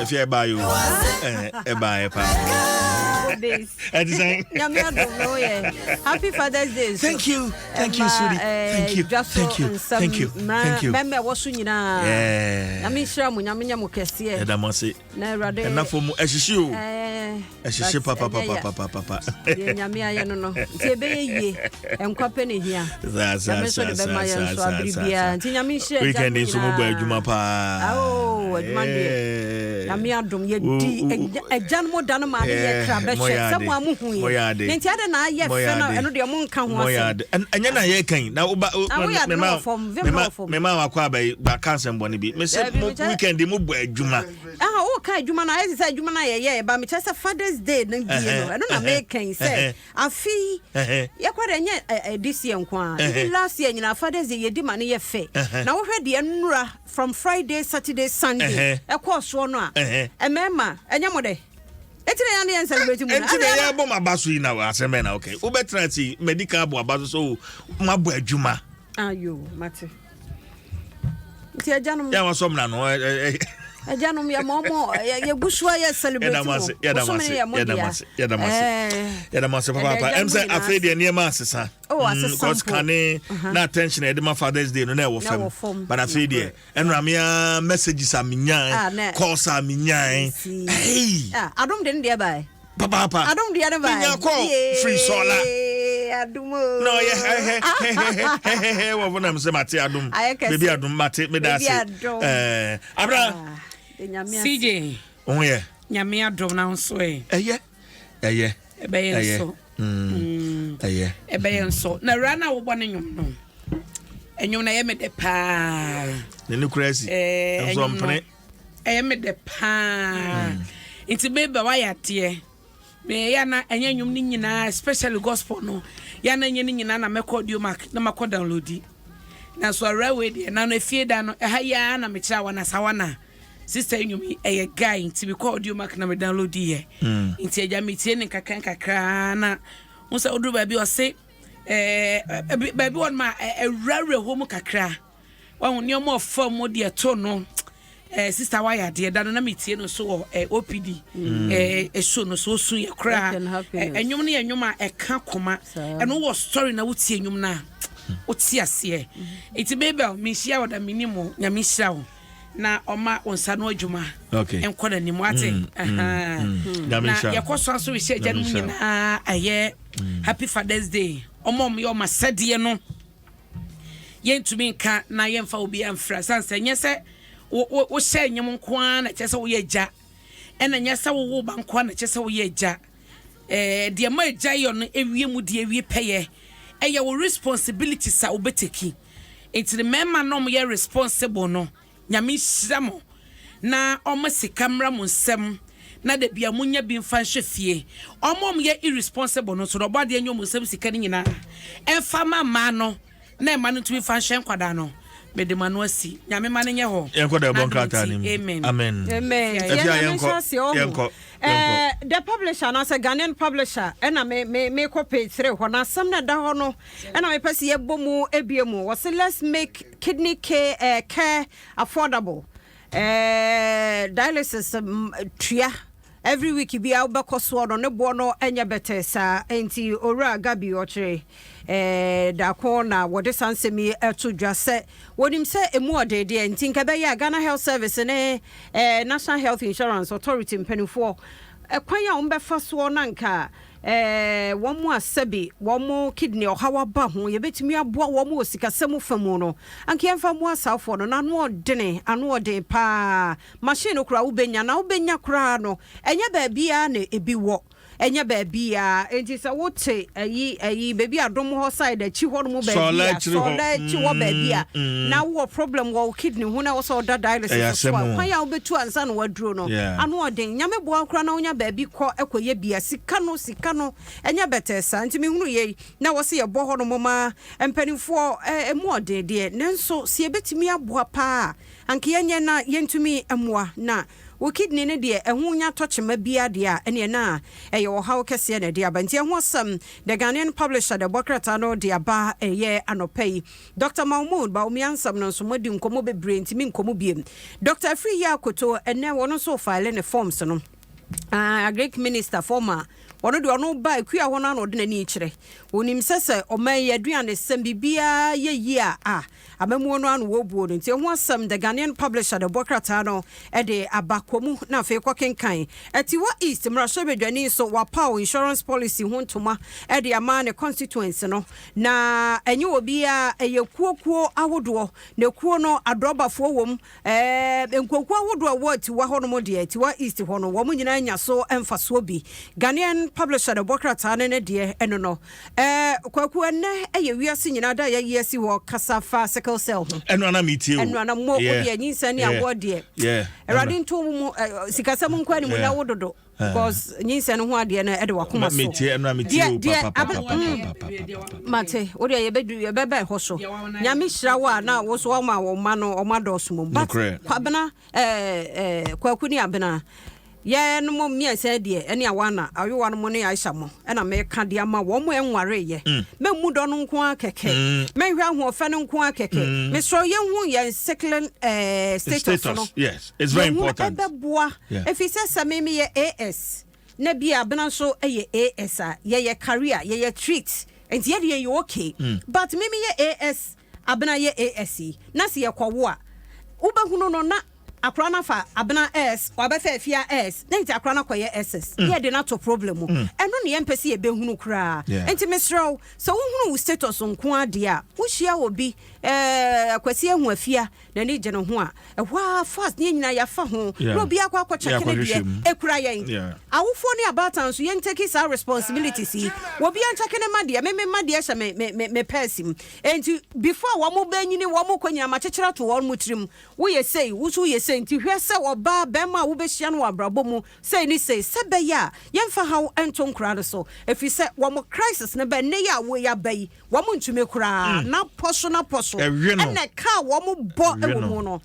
Ɛfi ɛbaa yo. Ɛbaa ɛpa. Ɛte sɛn? Nyame adom na woyɛ. Happy Father's Day. So. Thank you. Thank you, sweetie. Thank you. Thank you. Thank you. Thank you. Mɛmɛ wɔ so nyinaa. Nyame nhyira mo, Nyame nyɛ mo kɛseɛ. Ɛda mo ase. Na Awurade. Ɛnafo mu ɛhyehye o. Ɛhyehye papa papa papa papa. Deɛ Nyame ayɛ no. Nti ɛbɛyɛ yie. Nkwa pɛ ne hia. Nyame nso de bɛma yɛn nso abere biara. Nti Nyame nhyira agya Weekend nso mo bɔ adwuma paa. Oh, adwuma deɛ. Nyame adom yɛdi agya no mo da no ma ne yɛ kra bɛhwɛ sɛ mo a mo hu yi. Ne nti ade na ayɛ fɛ no, ɛno deɛ mo nka ho asɛm. Ɛnyɛ na yɛ kan na woba mema wakɔ aba yi ba ka asɛm bɔne bi. Mese mo weekend mo bɔ adwuma. Aha, wo ka adwuma no ayɛ sɛ adwuma no ayɛyɛ ba mekyerɛ sɛ Father's Day no die no, ɛno na meka yi sɛ afi yɛkɔ dɛ ɛnyɛ this year nko a, even last year nyinaa Father's Day yɛdi ma no yɛ fɛ. Na wohwɛ deɛ nnura from Friday, Saturday, Sunday ɛkɔɔ soɔ no a, mmarima ɛnyɛ mo dɛ. Enti na yɛn ne yɛn celebrate mu. Enti na yɛbɔ mo aba so yi na asɛm bɛn na okay. Wobɛtena ase medical abɔ aba so so mabɔ adwuma. Ayo, mate. Nti agyanom. Yɛ wɔsɔ mna no. Agyanom yɛ mɔ mɔ yɛ gu so a yɛ celebrate mo. Bosome yɛ mo dea. Yɛda mo ase. Yɛda mo ase papaapa. Ɛm sɛ afei deɛ nneɛma asesa. Oh, asesa mpo. Cause kane na attention yɛde ma Father's Day no na ɛwɔ fam. But afei deɛ ɛnura me a messages a menyae, calls a menyae. Hey. Adom de ne deɛ bae. Papaapa. Adom deɛ ne bae. Menya call firi Sɔla. Adom o. Na ɔyɛ hɛhɛhɛhɛhɛ wɔ fo nam sɛ mate adom. Baby adom mate meda ase. Ɛɛ abra. CJ. Ohun yɛ. Nyame adom na nso ɛ. Ɛyɛ. Ɛyɛ. Ɛbɛyɛ nso. Ɛyɛ. Ɛbɛyɛ nso. Na wura na wobɔ ne nwom no. Ɛnwom na ɛyɛ me dɛ paa. Ne ne kura si. Nso mpene. Ɛyɛ me dɛ paa. Nti bebe wayɛ adeɛ. Me ya na ɛnyɛ nwom ne nyinaa, especially gospel no. Ya na ɛnyɛ ne nyinaa na mɛkɔ Audiomack na makɔ download. Na so awura wei deɛ na no efie da no ɛha yi ara na mekyerɛ awa na sawa na sister nnwom yi ɛyɛ guy nti mekɔ Audiomack na me download yɛ. Nti agya metie ne nkakra nkakra na wo sɛ woduru baabi ɔse ɛɛ baabi wɔ no ma ɛwurawura hɔ mu kakra. Wahu nneɛma ɔfa mu deɛ to no. Sister wayɛ adeɛ da no na metie no so wɔ OPD ɛso no so osu yɛ koraa. Ɛnwom no yɛ nnwom a ɛka koma. Ɛno wɔ story na wotie nnwom no a wote aseɛ. Nti Mabel menhyia wo da menim wo, Nyame nhyira wo na ɔma wo nsa no adwuma nkɔ n'anim wate. Na yɛkɔ so aso rehyɛ agya no mu nyinaa ɛyɛ Happy Father's Day. Ɔma ɔmo yɛ ɔma sɛdeɛ no yɛntumi nka na yɛmfa obi amfra san sɛ nyɛ sɛ wohyɛ nnwom nko ara na kyerɛ sɛ woyɛ agya, ɛna nyɛ sɛ wowo ba nko ara na kyerɛ sɛ woyɛ agya. Deɛ ma agya yɛ no ewie mu deɛ ewie pɛyɛ ɛyɛ wo responsibilities a wobɛteki. Nti mmarima na wɔyɛ responsible no, Nyame nhyira mo na ɔma sika mmra mo nsam na da bia monya bi mfa nhwɛ fie. Ɔmo a wɔyɛ irresponsible no nso no, ɔbɔ adeɛ nyɛ ɔmo nsam sika no nyinaa ɛmfa ma mmaa no na mma no ntumi mfa nhwɛ nkwadaa no. Mede m'ano asi. Nyame ma no nyɛ hɔ. Yɛnkɔ da ɛbɔ N'adom nkrataa nti, no mu. amen. Amen. Amen. Afia, Yɛn Nyame yɛnkɔ, nhyɛ aseɛ ɔho. yɛnkɔ, Eh, yɛnkɔ. the publisher anaasɛ Ghanaian publisher ɛna me me mekɔ page 3 hɔ na asɛm no ɛda hɔ no ɛna mepɛ sɛ yɛbɔ mu ebie mu. Wɔse let's make kidney care, care affordable. Dialysis tua every week bi a wobɛkɔ soɔ no ne boɔ no ɛnyɛ bɛtɛ saa. Enti owura Gabi ɔkyerɛ daako na wɔde saa nsɛm yi ɛto dwa sɛ wɔnim sɛ emu ɔden deɛ nti nka ɛbɛyɛ a Ghana Health Service ne National Health Insurance Authority mpanimfoɔ ɛkwan a wɔbɛfa soɔ na nka wɔn a sɛbi wɔn kidney ɔhaw aba ho yɛbɛtumi aboa wɔn wɔ sikasɛm fa mu no anka yɛmfa mmoa asaafoɔ no na ano ɔdene, ano ɔden paa. Machine no koraa wobɛnya na wobɛnya koraa no ɛnyɛ baabiara na ebi wɔ, ɛnyɛ baabiara. Enti sɛ wote ayi ayi baabi adom hɔ side akyi hɔ no mu baabi a sɔɔla akyi hɔ baabi a na wowɔ problem wɔ wo kidney ho na ɛwɔ sɛ ɔda dialysis so a, kwan a wobɛtu ansa na waduro no ano ɔden. Nyame boa wo koraa na wonya baabi kɔ ɛkɔyɛ bia sika no sika no ɛnyɛ bɛtɛɛ saa. Nti mehunu yei na wɔ sɛ yɛbɔ hɔ no moma mpanimfoɔ ɛmu ɔden deɛ, nanso sɛ yɛbɛtumi aboa paa anka yɛnyɛ na yɛntumi mmoa na Wo kidney no deɛ ɛho nya tɔ kyema biara deɛ a, ɛneɛ na ɛyɛ ɔhaw kɛseɛ na ɛde aba. Nti ɛho asɛm The Ghanaian Publisher de bɔ krataa no de aba ɛyɛ anɔpa yi. Doctor Mahmood Bawumia nsɛm no nso moadi nkɔmmɔ bebree nti menkɔ mu biem. Doctor Afriyie Akoto ɛnnɛ wɔn nso refile ne forms no. Ah, Agric Minister former, ɔno deɛ ɔno ba akua hɔ no ara na ɔde n'ani rekyerɛ. Ɔnim sɛ sɛ ɔman yi aduanesɛm biribiara yɛ yie a, ah, Amammuo no ano wɔbuo no nti ɛho asɛm The Ghanaian Publisher de bɔ krataa no de aba. Kɔ mu na afei kɔkenkan. Atiwa East mmarahyɛbadwani nso wapaw insurance policy ho ntoma de ama ne constituents no. Na ɛnyɛ obiara, ɛyɛ kuo kuo ahodoɔ. Na kuo no adrɔbafoɔ wɔ mu, Ɛɛ, nkurokuo ahodoɔ a ɛwɔ Atiwa hɔnom deɛ, Atiwa East hɔ no, wɔn nyinaa nya so mfasoɔ bi. Ghanaian Publisher na ɛbɔ krataa no ne deɛ ɛno no. Ɛɛ, Kwaku, ɛnnɛ yɛ wiase nyinaa da a yɛayi asi hɔ kasa fa sickle cell ho. Ɛno ana metie o. Ɛno ana mo, wo deɛ nyinsɛn ne awoɔ deɛ. Awurade nto wo mu, sikasɛm nkɔ anim na wo dodo. Because nyinsɛn no ho adeɛ no ɛde wakoma so. Metie ɛno a metie o papapapapapapa. Mate wo deɛ yɛbɛdu yɛbɛbɛ ɛhɔ so. Nyame hyira wo a na wo so wama wɔn mma no wɔn adɔɔso mom. But Kwabena ɛɛ ɛɛ Kwaku ne Abena yɛn mo mmiɛnsa deɛ ɛne Awana Ayowa no mo ne Aisha mo ɛna meka de ama wɔn mo ɛnwareeɛ. Mɛmmu dɔ no nko ara kɛkɛ. Mɛnhwɛ ahoɔfɛ no nko ara kɛkɛ. Mesrɛ yɛnhu yɛn sickling ɛɛ status no. Yes, it's very important. Ɛbɛboa. Efisɛ sɛ me meyɛ AS na bi a Abena nso yɛ AS a, yɛyɛ career, yɛyɛ treat, nti yɛde yɛyɛ okay. But me meyɛ AS, Abena yɛ AS yi, na sɛ yɛkɔwo a, wobɛhunu no na akora no afa Abena S, wabɛfa Afia S, na nti akora no akɔyɛ SS, na yɛde no ato problem mu. Ɛno na yɛmpɛ sɛ yɛbɛhunu koraa. Nti mesrɛ wo, sɛ wohunu wo status nko ara deɛ a, wohyia obi, eh, Kwasi ahu Afia, N'ani gye ne ho a, ɛhɔ ara fast ne yɛn nyinaa yɛafa ho na obiara akɔ akɔ check ne deɛ ɛkura yɛn. Awofoɔ ne abaatan nso yɛn take saa responsibilities yi. Obiara nkyɛke ne mma deɛ, me me mma deɛ hyɛ me me me me purse mu. Enti before wɔn bɛnyini wɔn kɔ nyinaa makyekyere ato wɔn tirim. Woyɛ sei, wo nso woyɛ sei nti hwɛ sɛ ɔbaa, barima a wobɛhyia no wɔ abrabɔ mu sei ne sei sɛ ɛbɛyɛ a yɛmfa haw nto nkoraa no so. Ɛfiri sɛ wɔn crisis no bɛ nnɛ yi a wei aba yi, Wɔn ntumi koraa na pɔ so na pɔ so ɛna ɛka a wɔn bɔ wɔ mu no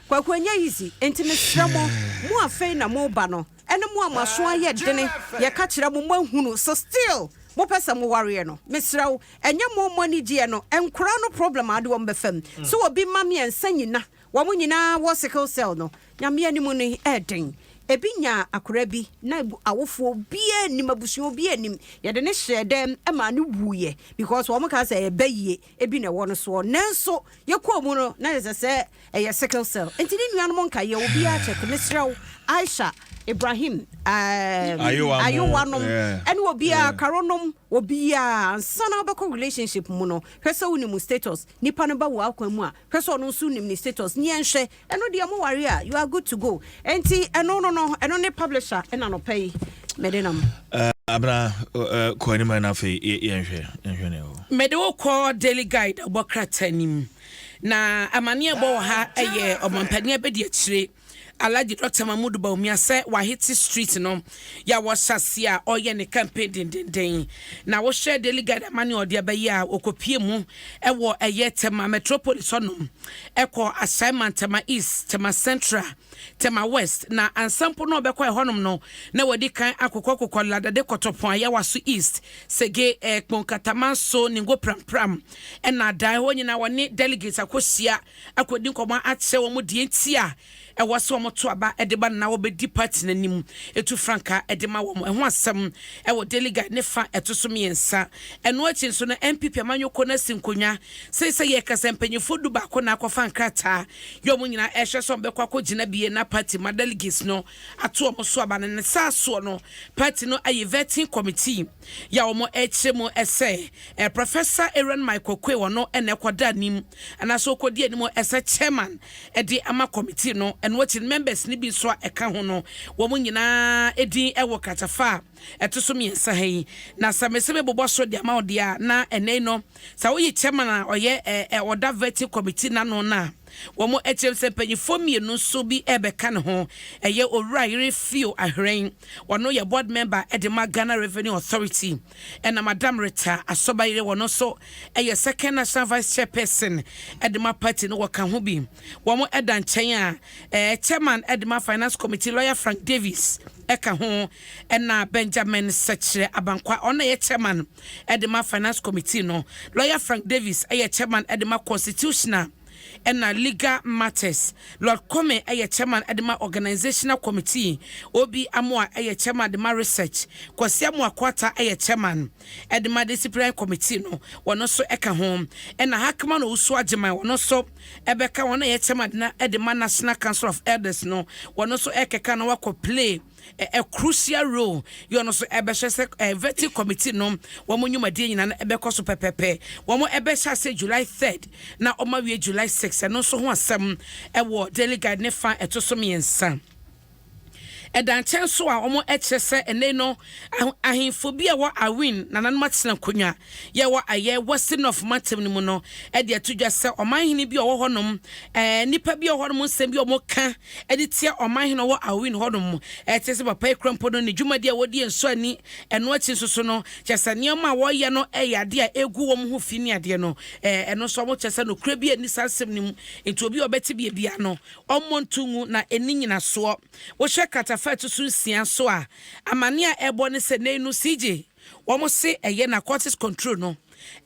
Kwaku ɛnyɛ easy nti mesrɛ mo mo afei na mo ba no ɛne mo a mo aso ayɛ dene yɛka kyerɛ mo mo ahunu so still mo pɛ sɛ mo wareɛ no mesrɛ wo ɛnyɛ mo mo ani gyeɛ no nkoraa no problem a ade wɔn bɛfa mu sɛ obi ma miɛnsa nyina wɔn nyinaa wɔ sickle cell no Nyame anim no ɛɛden. Ebi nyaa akora bi na awofoɔ obiaa nnim abusua obiaa nnim yɛde no hyɛɛ dɛm maa no wuiɛ because wɔn kaa sɛ ɛyɛ bayie ebi na ɛwɔ no soɔ nanso yɛkɔɔ mu no na yɛsɛ sɛ ɛyɛ sickle cell nti ne nuanom nkaeɛ obiaa check mesrɛ wo Aisha Ibrahim ɛɛm Ayowa nom ɛne obiaa Karo nom obiaa ansa na wobɛkɔ relationship mu no hwɛ sɛ wonim wo status nipa no ba wo akwan mu a hwɛ sɛ ɔno nso nim ne status ne yɛnhwɛ Ɛno deɛ mo ware a you are good to go enti ɛno no no ɛno ne publisher ɛna nɔpa yi mede nam. Abena kɔ anim na afei yɛnhwɛ yɛnhwɛ ne hɔ. Mede wo kɔ Daily Guide bɔ krataa no mu. Na amaneɛ ɛbɔ wɔ ha yɛ ɔmampanin abadiakyire Alhaji Dɔkta Mahmood Bawumia sɛ wahete street no yɛ a wɔhyɛ aseɛ a ɔreyɛ ne campaign dendenden. Na wohwɛ Daily Guide amaneɛ a ɔde aba yi a ɔkɔpie mu wɔ ɛyɛ Tema Metropolis hɔnom kɔ Ashaiman, Tema East, Tema Central, Tema West, na ansa mpo na ɔbɛkɔ ɛhɔnom no, na wadi kan akokɔkokɔ Ladade Kɔtɔpɔn, Ayawaso East, Sege, eh, Kponkatamanso, Ningo Prampram, ɛna Adan hɔ nyinaa wɔne delegates akɔhyia akɔdi nkɔmmɔ akyerɛ wɔn deɛ nti a ɛwɔ sɛ wɔto aba de ba no na wɔbɛdi party no anim tu frankaa de ma wɔn. Ɛho asɛm wɔ Daily Guide ne fa ɛto so mmiɛnsa. Ɛno akyi nso no NPP amanyɔkuo no asi nkonnwa sei sɛ yɛrekasa mpanyinfoɔ dubaako na akɔfa nkrataa yɛ wɔn nyinaa ɛrehwɛ sɛ wɔbɛkɔ akɔgyina bie na party ma delegates no ato wɔn so aba no. Ne saa soɔ no party no ayi vetting committee yɛ a wɔn ɛrekyerɛ mu sɛ Professor Aaron Michael Quay ɔno na ɛkɔda anim anaasɛ ɔkɔdi anim sɛ chairman de ama committee no. Ɛno akyi no, members no bi nso a ɛka ho no, wɔn nyinaa din wɔ kratafa a ɛto so mmiɛnsa ha yi. Na sɛ mese mebobɔ so de ama wo deɛ a, na ɛnnɛ yi no, sɛ woyi chairman a ɔyɛ ɛ ɔda vetting committee no ano no a, Wɔn kyerɛ sɛ mpanyinfoɔ mmienu nso bi rebɛka ne ho. Ɛyɛ Owura Yere Theo Ahweren, ɔno yɛ board member de ma Ghana Revenue Authority, ɛna Madam Rita Asɔbayere, ɔno nso yɛ second national vice chairperson de ma party no, wɔka ho bi. Wɔn da nkyɛn a, chairman de ma finance committee, Lawyer Frank Davies ka ho, ɛna Benjamin Sɛkyerɛ Abankwa, ɔno na ɛyɛ chairman de ma finance committee no. Lawyer Frank Davies yɛ chairman de ma constitutional ɛna legal matters. Lord Kome yɛ chairman de ma organisational committee. Obi Amoah yɛ chairman de ma research. Kwasi Amoah Kwata yɛ chairman de ma disciplinary committee no, wɔn nso ka ho. Ɛna Hackman Owusu Agyeman, wɔn nso ɛbɛka wɔn a yɛ chairman de ma National Council of Elders no, wɔn nso ɛkeka na wakɔ play a crucial role yɛ. Ɔno nso ɛbɛhyɛ sɛ vetting committee no wɔn nnwumadie nyinaa no ɛbɛkɔ so pɛpɛpɛ. Wɔn ɛbɛhyɛ ase July 3rd na wɔn awie July 6. Ɛno nso ho asɛm ɛwɔ Daily Guide ne fa ɛto so mmiɛnsa. Ɛda nkyɛn so a, wɔn kyerɛ sɛ ɛnɛ no ahemfo bi a ɛwɔ Awin nananom atena nkonnwa yɛwɔ ayɛ Western North mantam no mu no ɛde ato dwa sɛ ɔmanhene bi a ɔwɔ hɔnom, nipa bi a ɔwɔ hɔnom, nsɛm bi a wɔn ka ɛde tia ɔmanhene a ɔwɔ Awin hɔnom, ɛte sɛ papa ekura mpo no ne dwumadi a wɔdi nso ani. Ɛno akyi nso so no, kyerɛ sɛ nneɛma a wɔreyɛ no ɛyɛ adeɛ a egu wɔn ho fi ne adeɛ no, ɛno nso wɔn kyerɛ sɛ nokura bi ani saa nsɛm no mu, nti obi a ɔbɛte bia no ɔmmɔ nto na ɛni nyinasoɔ. Wohwɛ kratafa ɛto so nsia so a, amane a ɛbɔ ne sɛ nei no cj wɔn se ɛyɛ narcotics control no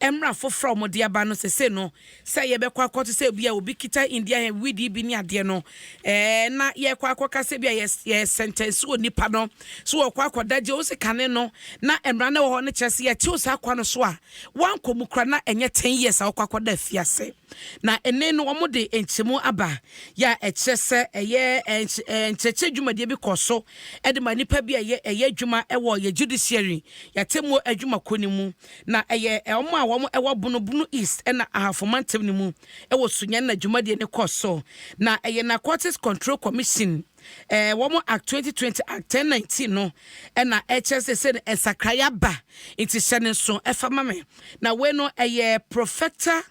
mmra foforɔ a wɔde aba no, sese no sɛ yɛbɛkɔ akɔto sɛ obi a obi kita India hemp weed bi ne adeɛ no, na yɛkɔ akɔka sɛ bi a yɛ sentence wɔ nipa no so, wɔkɔ akɔda gye. Wosi kane no na mmara no wɔ hɔ no kyerɛ sɛ yɛkyew saa akwa no so a, wankɔ mu kora na ɛnyɛ 10 years a wɔkɔ akɔda afiase. Na ɛnɛ no wɔn de nkyɛmu aba yɛ a ɛkyerɛ sɛ ɛyɛ nkyerɛkyerɛ dwumadie bi kɔ so ɛde ma nipa bi a ɛyɛ adwuma ɛwɔ yɛ judiciary yɛatɛmuo adwumakuo no mu, na ɛyɛ wɔn a wɔn ɛwɔ Bonobono East ɛna Ahafo mantam no mu ɛwɔ Sunyani na dwumadie no kɔ so. Na ɛyɛ Narcotics Control Commission, wɔn Act 2020, Act 1019 no, ɛna ɛkyerɛ sɛ nsakraeɛ aba, nti hyɛ ne nso ɛfa ma me. Na wei no ɛyɛ Profector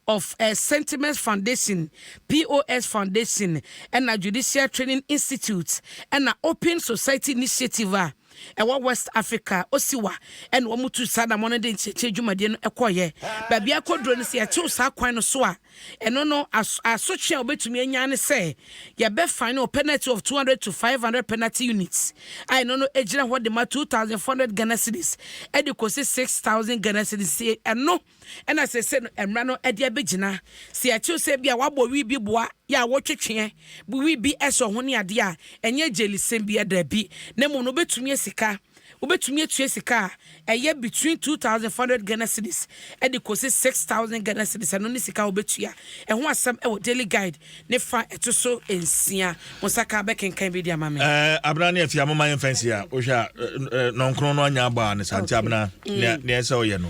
of Sentiments Foundation, POS Foundation, ɛna Judicial Training Institute, ɛna Open Society Initiative a ɛwɔ West Africa, Osiwa, ɛna wɔn tu saa na wɔn de nkyerɛkyerɛ dwumadie no ɛkɔɔyɛ. Baabi akɔduro no, sɛ yɛkyew saa kwan no so a, ɛno no asotwe a wɔbɛtumi anya ne sɛ yɛbɛfa no penalty of 200 to 500 penalty units, a ɛno no gyina hɔ de ma 2400 Ghana cedis ɛde kɔsi 6000 Ghana cedis. Ɛno ɛna sɛ no mmara no ɛde abɛgyina sɛ yɛkyew sɛ bi a wabɔ wi bi boa yɛ a wɔtwetweɛ wi bi ɛsɛ ho ne adeɛ a, ɛnyɛ gyelisɛm bi ɛda bi, na mmom no wobɛtumi asika, wobɛtumi atua sika a ɛyɛ between 2400 Ghana cedis ɛde kɔsi 6000 Ghana cedis. Ɛno ne sika a wobɛtua. Ɛho asɛm ɛwɔ Daily Guide ne fa ɛto so nsia. Mo nsa ka bɛkenkan bi de ama me. Abena ne afia moma yɛmfa nsi a wohwɛ a nɔnkron no anya abɔ a ne sa nti abena neɛ sɛ woyɛ no.